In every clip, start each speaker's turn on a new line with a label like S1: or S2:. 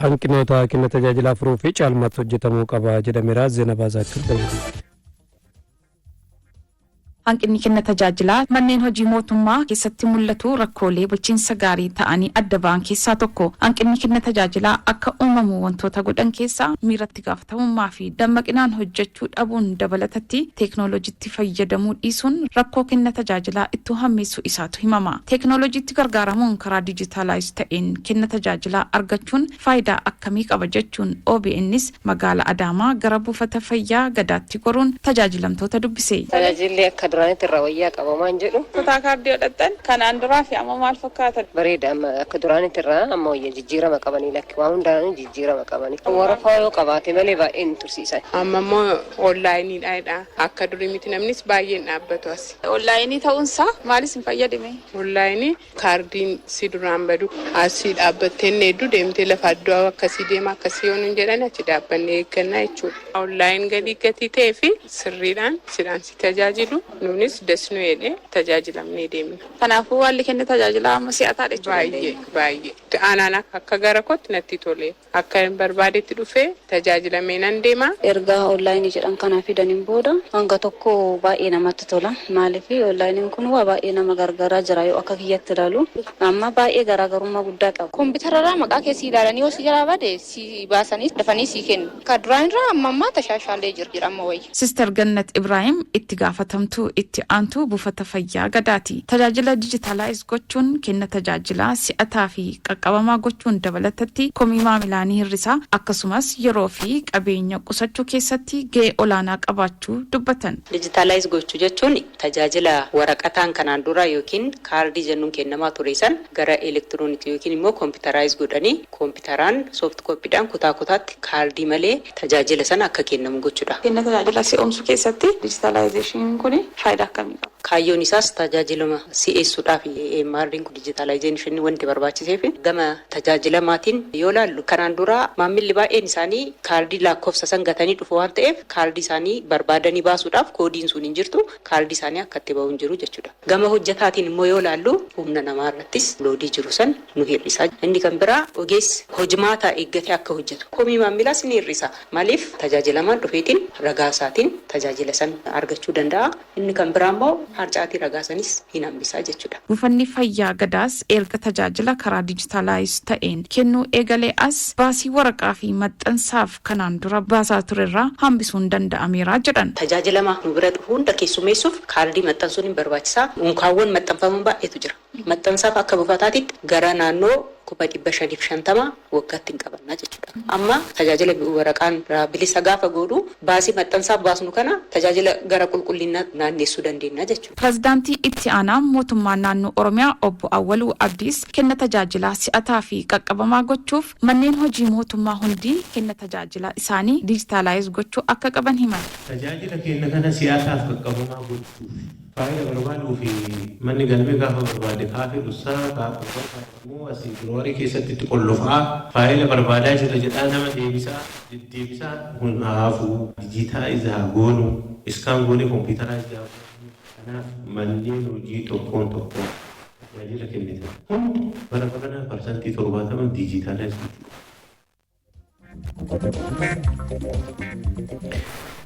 S1: Hanqinoota kenna tajaajilaa furuu fi caalmaatti hojjetamuu qaba jedhameera. Zeenabaa Zaakir dabalata.
S2: Hanqinni kenna tajaajilaa manneen hojii mootummaa keessatti mul'atu rakkoolee bulchiinsa gaarii ta'anii adda ba'an keessaa tokko. Hanqinni kenna tajaajilaa akka uumamu wantoota godhan keessaa miiratti gaafatamummaa fi dammaqinaan hojjechuu dhabuun dabalatatti teeknooloojiitti fayyadamuu dhiisuun rakkoo kenna tajaajilaa itti hammeessuu isaatu himama. Teeknooloojiitti gargaaramuun karaa dijitaalaayiz ta'een kenna tajaajilaa argachuun faayidaa akkamii qaba jechuun OBNs magaalaa Adaamaa gara buufata fayyaa Gadaatti goruun tajaajilamtoota dubbise.
S3: Tajaajilli akka duraanitti irraa wayyaa qabamaan jedhu.
S4: Kutaa kaardii hodhattan kanaan duraa fi amma maal fakkaata?
S3: Bareeda, amma akka duraanitti irraa amma wayya, jijjiirama qabanii, lakki waa hundaan jijjiirama qabanii. Warafaa yoo qabaate malee baay'ee hin tursiisan.
S5: Amma immoo onlaayiniidha. Akka durii miti, namnis baay'een dhaabbatu as.
S4: Onlaayinii ta'uunsaa maalis hin fayyadame?
S5: Onlaayinii kaardiin si duraan badu, asii dhaabbattee hedduu deemtee lafa addoo akkasii deema, akkasii yoo nun jedhan achi dhaabbannee eeggannaa jechuudha. Online galii gatii ta'ee fi sirriidhaan sidhaan si tajaajilu, nunis dasnuu jedhee tajaajilamnee deemna.
S4: Kanaafuu haalli kenna tajaajilaa amma si'ataadha jechuudha.
S5: Baay'ee baay'ee. Aanaan akka gara kootti natti tole. Akka hin barbaadetti dhufee tajaajilamee nan deema.
S6: Ergaa onlaayinii jedhan kana fidaniin booda hanga tokko baay'ee namatti tola. Maaliif, onlaayiniin kun waa baay'ee nama gargaaraa jira. Yoo akka kiyyatti ilaalu, amma baay'ee garaagarummaa guddaa qaba.
S7: Kompiitararraa maqaa kee si ilaalanii, yoo si jalaa bade si baasanii dafanii si kennu. Ka duraan irraa amma ammaa tashaashaalee jira amma wayya.
S2: Sister Gannat Ibrahim itti gaafatamtuu itti aantuu buufata fayyaa Gadaati. Tajaajila dijitaalaayiz gochuun kenna tajaajilaa si'ataa fi qaqqabamaa gochuun dabalatatti komii maamilaa ni hir'isa, akkasumas yeroo fi qabeenya qusachuu keessatti gahee olaanaa qabaachuu dubbatan.
S8: Digitalize gochuu jechuun tajaajila waraqataan kanaan dura yookiin kaardii jennuun kennamaa ture san gara elektiroonikii yookiin immoo computerize godhanii, kompiitaraan soft copydhaan kutaa kutaatti kaardii malee tajaajila sana akka kennamu gochuudha.
S4: Kenna tajaajila si'oomsuu keessatti dijitaalaayizeeshiniin kun faayidaa akkamii qaba?
S8: Kaayyoon isaas tajaajiluma si'eessuudhaaf. EMR'n kun dijitaalaayizeeshinii wanti barbaachiseef, gama tajaajilamaatiin yoo laallu, kanaan dura maamilli baay'een isaanii kaardii lakkoofsa san gatanii dhufu waan ta'eef, kaardii isaanii barbaadanii baasuudhaaf koodiin sun hin jirtu, kaardii isaanii akka itti bahu hin jiru jechuudha. Gama hojjetaatiin immoo yoo laallu, humna namaa irrattis loadii jiru san nu hir'isa. Inni kan biraa ogeessi hojimaata eeggatee akka hojjetu. Komii maamilaas ni hir'isa. Maaliif, tajaajilamaan dhufeetiin ragaa isaatiin tajaajila san argachuu danda'a. Inni kan biraa immoo harcaatii ragaa sanis hin hambisaa jechuudha.
S2: Buufanni fayyaa Gadaas erga tajaajila karaa dijitaalaayiz ta'een kennuu eegalee as baasii waraqaa fi maxxansaaf kanaan dura baasaa turerraa hambisuun danda'ameera jedhan.
S8: Tajaajilama nu bira dhufu hunda keessummeessuuf kaardii maxxansuun hin barbaachisaa. Unkaawwan maxxanfaman baay'eetu jira. Maxxansaaf akka buufataatitti gara naannoo 550,000 waggaatti hin qabannaa jechuudha. Amma tajaajila waraqaan bilisa gaafa godhu, baasii maxxansaaf baasnu kana tajaajila gara qulqullina naanneessuu dandeenya jechuudha.
S2: Pireezidaantii itti aanaa mootummaa naannoo Oromiyaa obbo Awwaluu Abdiis kenna tajaajilaa si'ataa fi qaqqabamaa gochuuf manneen hojii mootummaa hundi kenna tajaajila isaanii dijitaalaayiz gochuu akka qaban himan.
S9: Tajaajila kenna kana si'ataaf qaqqabamaa gochuuf, faayila barbaaduu fi manni galmee gaafa barbaade kaafee dhussaa kaafee immoo asii biroorii keessatti itti qollofaa faayila barbaadaa jira jedhaa nama deebisaa deddeebisaa kun haafuu digitize haa goonu, scan goonee computerize haa goonu. Kanaaf manneen hojii tokkoon tokkoon tajaajila kennitan hundi bara barana 70% digitalize gochuu.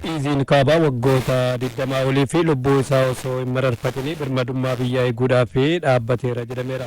S1: Iiziin kaabaa waggoota 20 olii fi lubbuu isaa osoo hin mararfatini birmadummaa biyyaa eeguudhaaf dhaabbateera jedhameera.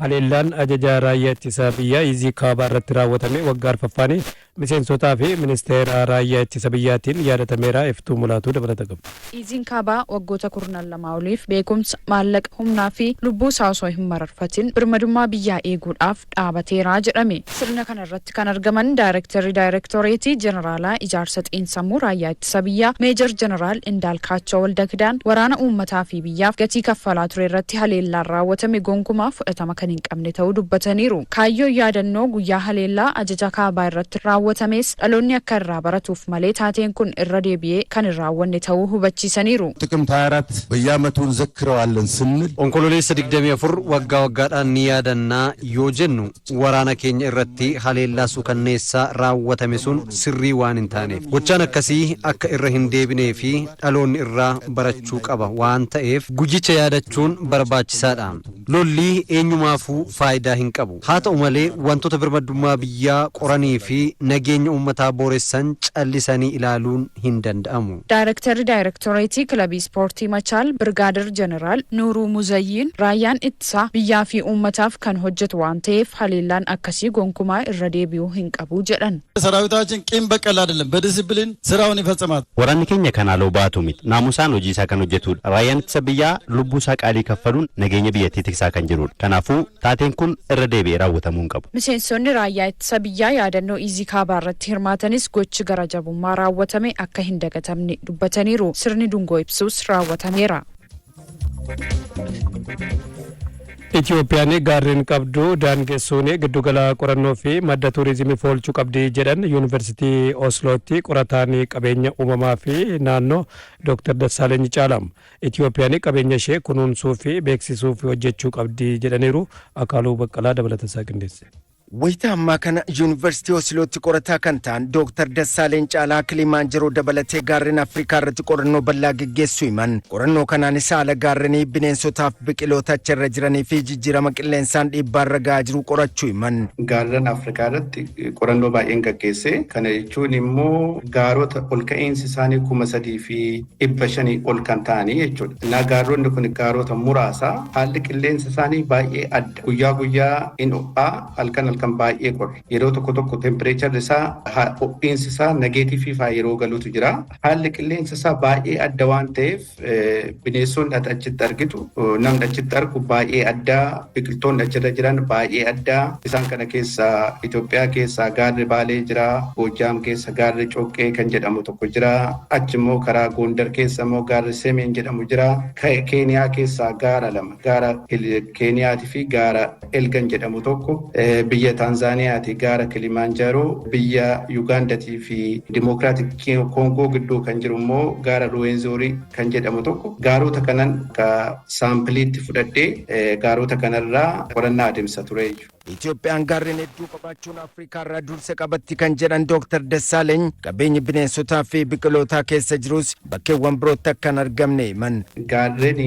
S1: Haleellaan ajajaa raayyaa ittisa biyyaa Iizii kaabaa irratti raawwatame waggaa arfaffaanii miseensotaa fi ministeera raayyaa ittisa biyyaatiin yaadatameera. Iftuu Mulaatuu dabalata qabu.
S10: Iiziin kaabaa waggoota 12 oliif beekumsa, maallaqa, humnaa fi lubbuu isaa osoo hin mararfatin birmadummaa biyyaa eeguudhaaf dhaabateera jedhame. Sirna kana irratti kan argaman Daayirektarri Daayirektoreetii Jeneraalaa Ijaarsa Xiinsammuu Raayyaa Ittisa Biyyaa Meejar Jeneraal Indaalkaachoo Waldakidaan, waraana uummataa fi biyyaaf gatii kaffalaa ture irratti haleellaan raawwatame gonkumaa fudhatama kan hin qabne ta'uu dubbataniiru. Kaayyoon yaadannoo guyyaa haleellaa ajaja kaabaa irratti raawwatames dhaloonni akka irraa baratuuf malee taateen kun irra deebi'ee kan hin raawwanne ta'uu hubachiisaniiru.
S11: ጥቅምት 24 በየዓመቱ እንዘክረዋለን ስንል
S12: Onkololeessa 24 waggaa waggaadhaan ni yaadannaa yoo jennu, waraana keenya irratti haleellaa suukanneessaa raawwatame sun sirrii waan hin taaneef, gochaan akkasii akka irra hin deebinee fi dhaloonni irraa barachuu qaba waan ta'eef guyyicha yaadachuun barbaachisaadha. Lolli eenyumaafuu Kanaafuu faayidaa hin qabu. Haa ta'u malee, wantoota birmadummaa biyyaa qoranii fi nageenya uummataa booressan callisanii ilaaluun hin danda'amu.
S10: Daayirektarri Daayirektoreetii Kilabii Ispoortii Machaal Birgaadir Jeneraal Nuuruu Muzayyiin raayyaan ittisaa biyyaa fi uummataaf kan hojjetu waan ta'eef haleellaan akkasii gonkumaa irra deebi'uu hin qabu jedhan.
S13: ሰራዊታችን ቂም በቀል አይደለም፣ በዲሲፕሊን ስራውን ይፈጽማል።
S14: Waraanni keenya kan haaloo baatu miti. Naamusaan hojii isaa kan hojjetudha. Raayyaan ittisa biyyaa lubbuu isaa qaalii kaffaluun nageenya biyyattii tiksaa kan jirudha. Kanaafuu taateen kun irra deebi'ee raawwatamuu hin qabu.
S10: Miseensonni raayyaa ittisa biyyaa yaadannoo Iizii Kaabaa irratti hirmaatanis gochi gara jabummaa raawwatame akka hin dagatamne dubbataniiru. Sirni dungoo ibsuus raawwatameera.
S1: Itiyoophiyaan gaarreen qabdu daangessuun giddugala qorannoo fi madda tuurizimiif oolchuu qabdi jedhan Yuunivarsiitii Oslootti qorataan qabeenya uumamaa fi naannoo Dr. Dassaaleny Caalam. Itiyoophiyaan qabeenya ishee kunuunsuu fi beeksisuuf hojjechuu qabdi jedhaniiru. Akaaluu Baqqalaa dabalata isaa qindeesse.
S15: Wayita ammaa kana Yuunivarsiitii Oslootti qorataa kan ta'an Dooktar Dassaaleen Caalaa Kilimaanjaroo dabalatee gaarreen Afrikaa irratti qorannoo bal'aa geggeessuu himan. Qorannoo kanaanis haala gaarrenii, bineensotaaf biqiloota achirra jiranii fi jijjiirama qilleensaan dhiibbaa irra gahaa jiru qorachuu himan.
S16: Gaarren Afrikaa irratti qorannoo baay'een gaggeesse. Kana jechuun immoo gaarota ol ka'iinsi isaanii 3500 ol kan ta'anii jechuudha. Innaa gaarronni kun gaarota muraasa, haalli qilleensa isaanii baay'ee adda. Guyyaa guyyaa in ho'aa, halkan halkan baay'ee qorra. Yeroo tokko tokko temperaturerri isaa, ho'iinsi isaa negative faa yeroo galuutu jira. Haalli qilleensa isaa baay'ee adda waan ta'eef, bineensonni ati achitti argitu, namni achitti argu baay'ee addaa, biqiltoonni achirra jiran baay'ee addaa. Isaan kana keessa Itoophiyaa keessaa gaarri Baalee jira, Goojjaam keessa gaarri Coqqee kan jedhamu tokko jira, achi immoo karaa Gondar keessa immoo gaarri Semeen jedhamu jira. Keeniyaa keessaa gaara lama, gaara Keeniyaatii fi gaara Elgan jedhamu tokko, biyya Taanzaaniyaati gaara Kilimaanjaaroo, biyya Yugaandatii fi Dimokiraatik Koongoo gidduu kan jiru immoo gaara Ruwenzoorii kan jedhamu tokko. Gaarota kanan ka saampiliitti fudhadhee gaarota kanarraa qorannaa adeemsa ture jechuudha.
S15: Itoophiyaan gaarreen hedduu qabaachuun Afrikaa irraa dursa qabatti kan jedhan Dooktar Dassaaleny, qabeenyi bineensotaa fi biqilootaa keessa jirus bakkeewwan birootti akka hin argamne himan.
S16: Gaarreen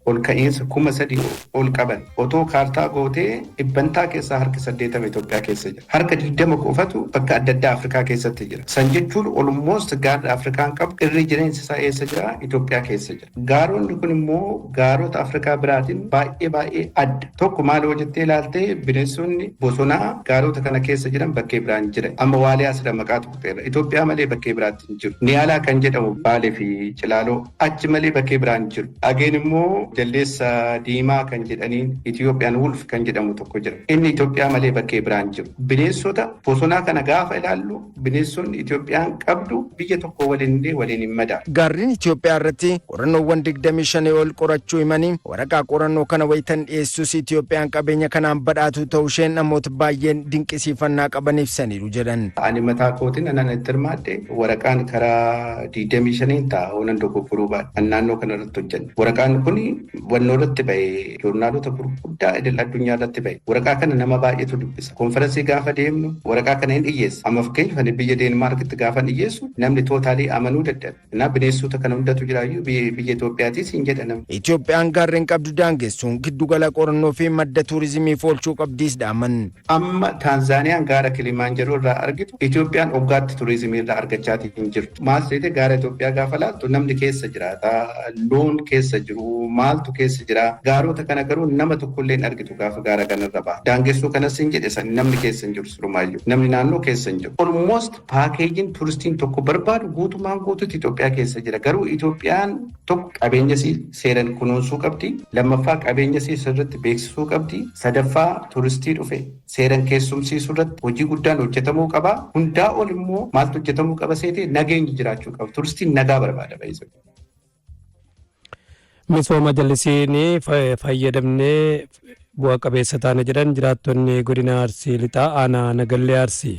S16: ol ka'iinsa 3000 ol qaban otoo kaartaa gootee dhibbantaa keessaa harka 80 Itoophiyaa keessa jira. Harka 20 qofatu bakka adda addaa Afrikaa keessatti jira. San jechuun almost gaarri Afrikaan qabu irri jireensi isaa eessa jira? Itoophiyaa keessa jira. Gaaronni kun immoo gaarota Afrikaa biraatiin baay'ee baay'ee adda. Tokko maal hoo jettee ilaaltee, bineensonni bosonaa gaarota kana keessa jiran bakkee biraan jira. Amma Waaliyaa sida maqaa tuqxeera. Itoophiyaa malee bakkee biraatti hin jiru. Niyaalaa kan jedhamu Baalee fi Cilaaloo achi malee bakkee biraan jiru. Ageen immoo jaldeessa diimaa kan jedhaniin Ethiopian wolf kan jedhamu tokko jira. Inni Itoophiyaa malee bakkee biraan jiru. Bineensota bosonaa kana gaafa ilaallu, bineensonni Itoophiyaan qabdu biyya tokko waliin illee waliin hin madaalu.
S15: Gaarreen Itoophiyaa irratti qorannoowwan 25 ol qorachuu himanii, waraqaa qorannoo kana wayitan dhiyeessus Itoophiyaan qabeenya kanaan badhaatu ta'uu isheen namoota baay'een dinqisiifannaa qaban ibsaniiru jedhan.
S16: Ani mataa kootiin anan itti hirmaadhe, waraqaan karaa 25n ta'a oonan dogoggoruu baadhe. An naannoo kana irratti hojjenne. Waraqaan kun wannoo irratti ba'e, joornaalota gurguddaa idil addunyaa irratti ba'e. Waraqaa kana nama baay'eetu dubbisa. Konferensii gaafa deemnu waraqaa kana hin dhiyyeessa. Amma fakkeenyaaf ani biyya Deenmaarkitti gaafa dhiyyeessu namni totally amanuu dadhabe. Innaa bineensota kana hundatu jiraayyuu biyya Itoophiyaatis hin jedha namni.
S15: Itoophiyaan gaarreen qabdu daangessuun giddugala qorannoo fi madda tuurizimiif oolchuu qabdiis dhaaman.
S16: Amma Taanzaaniyaan gaara Kilimaanjaroo irraa argitu Itoophiyaan waggaatti turizimii irraa argachaatii hin jirtu. Maal seete, gaara Itoophiyaa gaafa laaltu namni keessa jiraata, loon keessa jiru, maaltu keessa jira. Gaarota kana garuu nama tokkollee hin argitu gaafa gaara kanarra ba'a. Daangessuu kanas hin jedhe san, namni keessa hin jiru surumaayyuu. Namni naannoo keessa hin jiru. Almost packageiin turistiin tokko barbaadu guutumaan guututti Itoophiyaa keessa jira. Garuu Itoophiyaan tokko qabeenya isii seeran kunuunsuu qabdi. Lammaffaa, qabeenya isii sirriitti beeksisuu qabdi. Sadaffaa, turistii dhufe seeran keessumsiisuu irratti hojii guddaan hojjetamuu qaba. Hundaa ol immoo maaltu hojjetamuu qaba seetee, nageenyi jiraachuu qaba. Turistiin nagaa barbaada baay'ee.
S1: Misooma jallisiin fayyadamnee bu'a qabeessa taane jedhan jiraattonni godina Arsii Lixaa aanaa Nagallee Arsii.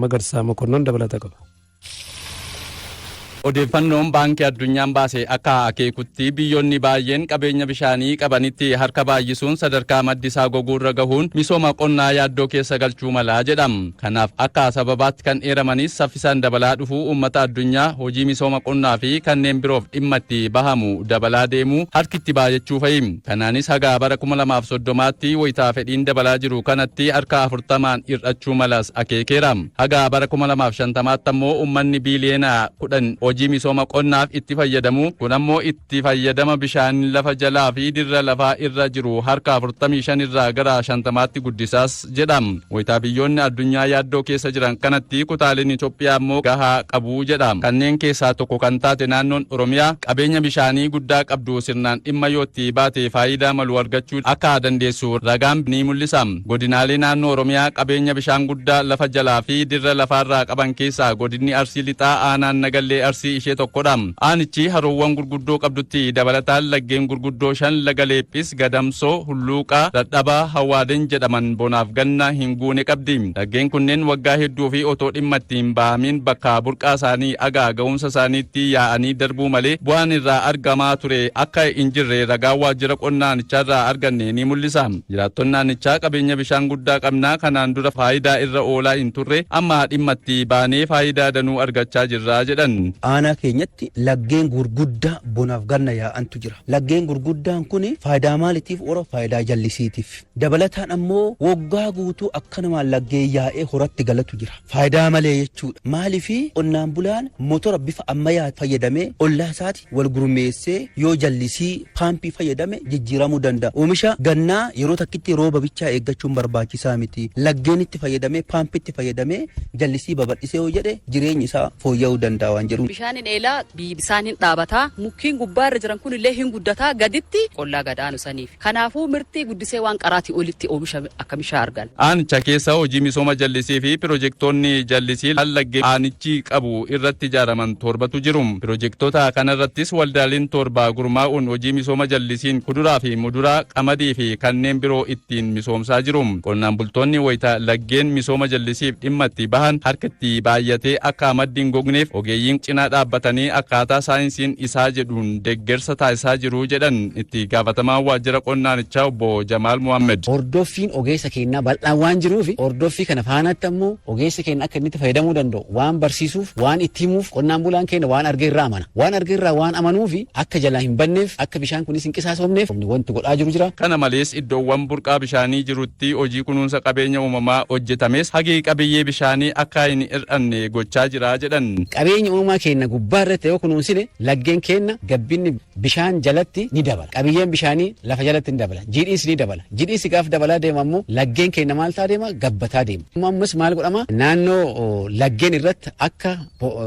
S1: Magarsaa Mokonnon dabalata qaba.
S17: Odeeffannoon Baankii Addunyaan baase akka akeekutti, biyyoonni baay'een qabeenya bishaanii qabanitti harka baay'isuun sadarkaa maddi isaa goguurra gahuun misooma qonnaa yaaddoo keessa galchuu malaa jedham. Kanaaf akka sababaatti kan eeramanis saffisaan dabalaa dhufuu uummata addunyaa, hojii misooma qonnaa fi kanneen biroof dhimma itti bahamu dabalaa deemuu, harki itti baay'achuu fa'i. Kanaanis haga bara 2030tti wayitaa fedhiin dabalaa jiru kanatti harka 40n hir'achuu malas akeekeera. Haga bara 2050tti ammoo uummanni biiliyoona 10 hojii misooma qonnaaf itti fayyadamu. Kun ammoo itti fayyadama bishaan lafa jalaa fi dirra lafaa irra jiru harka 45 irraa gara 50tti guddisaas jedham. Wayitaa biyyoonni addunyaa yaaddoo keessa jiran kanatti kutaaleen Itoophiyaa immoo gahaa qabu jedha. Kanneen keessaa tokko kan taate naannoon Oromiyaa qabeenya bishaanii guddaa qabdu sirnaan dhimma yoo itti baate faayidaa malu argachuu akka dandeessu ragaan ni mul'isa. Godinaalee naannoo Oromiyaa qabeenya bishaan guddaa lafa jalaa fi dirra lafaarraa qaban keessaa godinni Arsii Lixaa, aanaan Nagallee Arsii ishee tokkodha. Aanichi haroowwan gurguddoo qabdutti dabalataan laggeen gurguddoo shan, Laga Leephis, Gadamsoo, Hulluuqaa, Dhadhabaa, Hawaaden jedhaman bonaaf ganna hin guune qabdi. Laggeen kunneen waggaa hedduu fi otoo dhimma itti hin bahamin bakka burqaa isaanii agaa ga'umsa isaaniitti yaa'anii darbuu malee bu'aan irraa argamaa ture akka hin jirre ragaa waajjira qonnaa aanichaarraa arganne ni mul'isa. Jiraattonni aanichaa qabeenya bishaan guddaa qabnaa, kanaan dura faayidaa irra oolaa hin turre, amma dhimma itti baanee faayidaa danuu argachaa jirra jedhan.
S18: Aanaa keenyatti laggeen gurguddaa bonaaf ganna yaa'antu jira. Laggeen gurguddaan kun faayidaa maaliitiif oola? Faayidaa jallisiitiif. Dabalataan ammoo waggaa guutuu akkanumaan laggeen yaa'ee horatti galatu jira. Faayidaa malee jechuudha. Maaliif? Qonnaan bulaan motora bifa ammayyaa fayyadamee ollaa isaati wal gurmeessee yoo jallisii paampii fayyadame jijjiiramuu danda'a. Oomisha gannaa yeroo takkitti rooba bichaa eeggachuun barbaachisaa miti. Laggeenitti fayyadamee, paampitti fayyadamee jallisii babal'isee yoo jedhe jireenyi isaa fooyya'uu danda'a waan jedhu.
S19: Bishaan hin eelaa, bisaan hin dhaabataa, mukkiin gubbaarra jiran kun illee hin guddataa, gaditti qollaa gadaanu saniif. Kanaafuu mirti guddisee waan qaraatii olitti oomisha akka bishaan argan.
S17: Aanicha keessa hojii misooma jallisii fi pirojektoonni jallisii laggeen aanichi qabu irratti ijaaraman torbatu jiru. Pirojektoota kanarrattis waldaaleen 7 gurmaa'uun hojii misooma jallisiin kuduraa fi muduraa, qamadii fi kanneen biroo ittiin misoomsaa jiru. Qonnaan bultoonni wayita laggeen misooma jallisiif dhimma itti bahan harka itti baay'atee akka maddi hin gogneef ogeeyyiin cinaa dhaabbatanii akkaataa saayinsiin isaa jedhuun deeggarsa taasisaa jiru jedhan itti gaafatamaan waajjira qonnaanichaa obbo Jamaal Muhammed.
S20: Hordoffiin ogeessa keenyaa bal'aan waan jiruuf, hordoffii kana faanatti ammoo ogeessi keenya akka inni itti fayyadamuu danda'u waan barsiisuuf, waan itti himuuf, qonnaan bulaan keenya waan arge irraa amana. Waan arge irraa waan amanuuf akka jalaa hin banneef, akka bishaan kunis hin qisaasofneef wanti godhaa jiru jira.
S17: Kana malees iddoowwan burqaa bishaanii jirutti hojii kunuunsa qabeenya uumamaa hojjetames hagi qabiyyee bishaanii akka hin hir'anne gochaa jira jedhan.
S20: Qabeenya uumamaa keenya gubbaa irratti yoo kunuunsine, laggeen keenya gabbinni bishaan jalatti ni dabala. Qabiyyeen bishaanii lafa jalatti ni dabala. Jiidhiinsi ni dabala. Jiidhiinsi gaaf dabalaa deema ammoo laggeen keenya maal ta'aa deema? Gabbataa deema. Ammas maal godhama? Naannoo laggeen irratti akka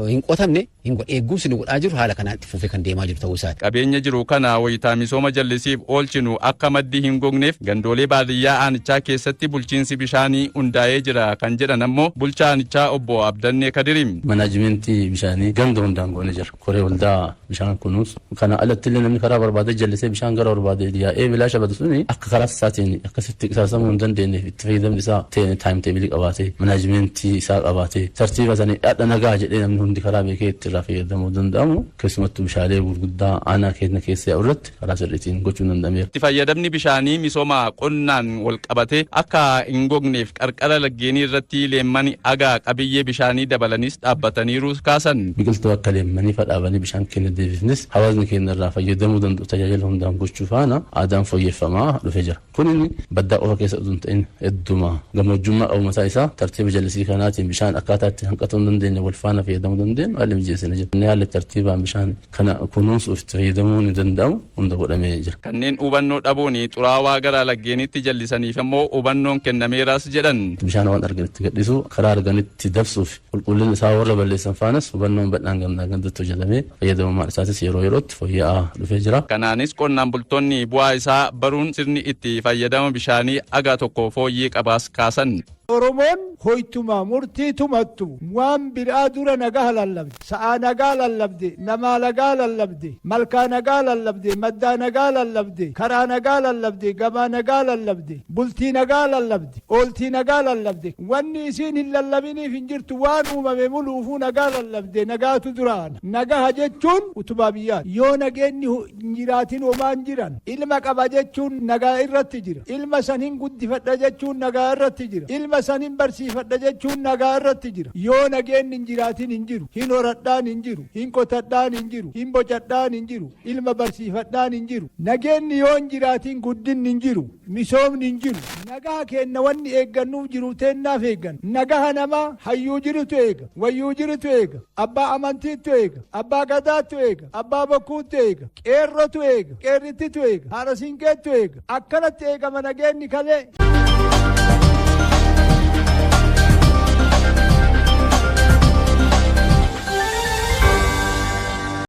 S20: hin qotamne hin eegumsi nu godhaa jiru haala kanaan itti fufee kan deemaa jiru ta'uu isaati.
S17: Qabeenya jiru kana wayitaa misooma jallisiif oolchinu akka maddi hin gogneef gandoolee baadiyyaa aanichaa keessatti bulchiinsi bishaanii hundaa'ee jira kan jedhan ammoo bulchaa aanichaa obbo Abdannee Kadiri.
S21: Manaajimentii bishaanii ganda hundaan goone jira. Koree waldaa bishaan kunuunsu. Kana alatti illee namni karaa barbaade jallisee bishaan gara barbaade yaa'ee bilaasha badu suni akka karaa isaatiin akkasitti qisaasamuu hin dandeenyeef itti fayyadamni isaa time table qabaatee, manaajimentii isaa qabaatee, tartiiba sanii dhadha nagaa jedhee namni hundi karaa beekee itti irraa fayyadamuu danda'amu, keessumattuu bishaalee gurguddaa aanaa keenya keessa yaa'u irratti karaa sirriitiin gochuun danda'ameera.
S17: Itti fayyadamni bishaanii misooma qonnaan wal qabatee akka hin gogneef qarqara laggeenii irratti leemmani agaa qabiyyee bishaanii dabalanis dhaabbataniiru kaasan.
S21: Biqiltuu akka leemmanii fadhaabanii bishaan keenya deebifnes hawaasni keenya irraa fayyadamuu danda'u tajaajila hundaan gochuu faana aadaan fooyyeffamaa dhufee jira. Kun inni baddaa qofa keessa osoo hin ta'in hedduma gammoojjummaa qabu mataa isaa tartiiba jallisii kanaatiin bishaan akkaataa itti hanqatuu hin dandeenye wal faana fayyadamuu dandeenyu haalli mijeessine jira. Inni haalli tartiibaan bishaan kana kunuunsuuf itti fayyadamuu ni danda'amu hunda godhamee jira.
S17: Kanneen hubannoo dhabuun xuraawaa gara laggeenitti jallisaniif immoo hubannoon kennameeras jedhan.
S21: Bishaan waan arganitti gadhiisu, karaa arganitti dabsuuf qulqullina isaa warra balleessan faanas hubannoon bal'aan gandaa gandatti hojjetamee fayyadamummaan isaatis yeroo yerootti fooyya'aa dhufee jira.
S17: Kanaanis qonnaan bultoonni bu'aa isaa baruun sirni itti fayyadama bishaanii aga tokko fooyyee qabaas kaasan.
S3: Oromoon hoytuma murtii tumattu waan biraa dura nagaa lallabde, sa'aa nagaa lallabde, namaa nagaa lallabde, malkaa nagaa lallabde, maddaa nagaa lallabde, karaa nagaa lallabde, gabaa nagaa lallabde, bultii nagaa lallabde, ooltii nagaa lallabde. Wanni isiin hin lallabiniif hin jirtu, waan uumame muluufuu nagaa lallabde, nagaatu duraana. Nagaha jechuun utubaa biyyaati. Yoo nageenyi hin jiraatin homaan jiran. Ilma qaba jechuun nagaa irratti jira. Ilma san hin guddifadha jechuun nagaa irratti jira. Ilma san hin barsiifadha jechuun nagaa irratti jira. Yoo nageenyi hin jiraatin hin jiru. Hin horadhaan hin jiru. Hin qotadhaan hin jiru. Hin bocadhaan hin jiru. Ilma barsiifadhaan hin jiru. Nageenyi yoo hin jiraatin guddinni hin jiru. Misoomni hin jiru. Nagaa kenna wanni eeggannuuf jiru teennaaf eeggan. Nagaha namaa hayyuu jirutu eega. Wayyuu jirutu eega. Abbaa amantiitu eega. Abbaa gadaatu eega. Abbaa bokkuutu eega. Qeerrotu eega. Qeerrittitu eega. Haadha siinqeetu eega. Akkanatti eegama nageenyi kalee.